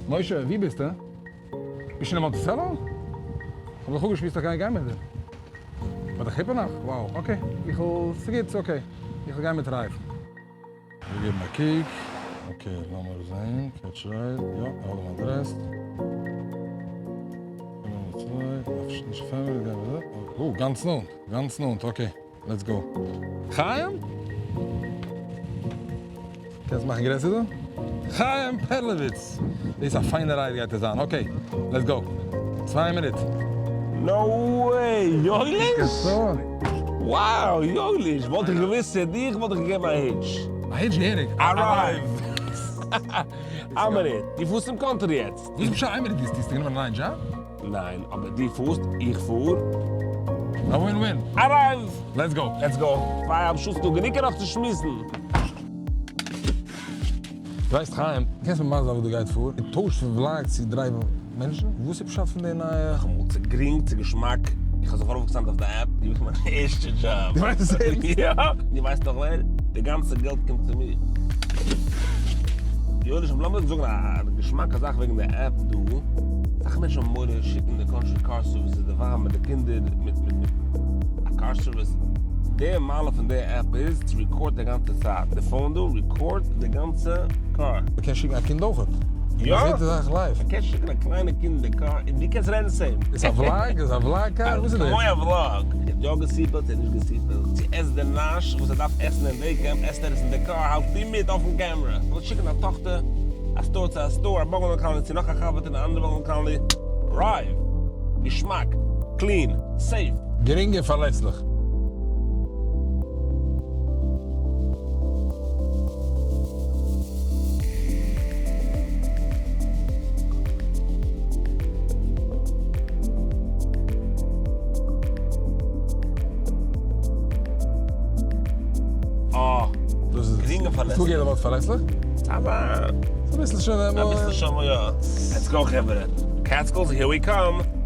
משה, ווי ביסטו? ביסט שוין אין מאנטיסעלא? כ'האב זיך אפגעשמועסט איך גיי גיין מיט דיר. ביי די חופה נאך? Wow, okay, איך וועל, ס'גוט, ס'איז okay, איך וועל גיין מיט רייף. כ'וועל געבן א קוק, okay, לאמיר זעהן, catch ride, יא, ער האט דעם אדרעס. אוי, גאנץ נאנט, גאנץ נאנט, okay, let's go. חיים? קענסט מאכן גרעסער דא? חיים פערלאוויץ! דאס איז א פיינע ride גייט עס זיין, okay, let's go. צוויי מינוט. No way! יואליש? Wow! יואליש! וואלט איך געוואוסט ס'איז דיך וואלט איך געגעבן א hitch. א hitch געהעריג? א ride! א מינוט, דו פארסט צום country יעצט? וואס איז פשט איין מינוט? דו האסט גענומען א נייע דזשאב? ניין, אבער דו פארסט, איך פאר. א win win. א ride! Let's go. Let's go. צוויי אהאלב שעה ס'דא גענוג נאך צו שמועסן. דו ווייסט חיים, קענסט מיר מסביר זיין וואס דא גייט פאר? דו טוישסט פון vlog צו drive ן מענטשן? וואס איז פשט פון די נייע? נאכאמאל, צו גרינג, צו געשמאק, איך האב זיך ארויפגעסיינט אויף די app, דו ביסט מיין ערשטע דזשאב. דו מיינסט עס ערנסט? יא! דו ווייסט דאך ווער, די גאנצע געלט קומט צו מיר. יואליש, לאמיר זאגן א געשמאקע זאך וועגן די app דא, אסאך מענטשן האבן מורא שיקן די country car services די ווייב מיט די קינדער מיט מיט מיט א car service, די מעלה פון די app איז צו record די גאנצע צייט, די phone דא record די גאנצע קאר. מ'קען שיקן א קינד אויכעט? יא! מ'זעט די זאך live. מ'קען שיקן א קליינע קינד אין די קאר און דו קענסט רעדן צו אים. איז א vlog? איז א vlog car? וואס איז דאס? כמו א vlog. ער האט יא גע seatbelt צו נישט גע seatbelt, צו עסט די נאש וואס ער דארף עסן אין די קעמפ עסט ער עס אין די קאר האלט דו מיט אויפן קעמרע. מ'זאל שיקן א טאכטער א store צו א store א bungalow colony צו נאך א חבר'טע אין א אנדערע bungalow colony. Drive. געשמאק. Clean. Safe. גרינג און פארלעסליך. אה. דאס איז עס. גרינג און פארלעסליך. צוגעבן ווארט פארלעסליך? אבער. אביסל שוין. אביסל שוין יא. Let's go חברה. Catskills here we come.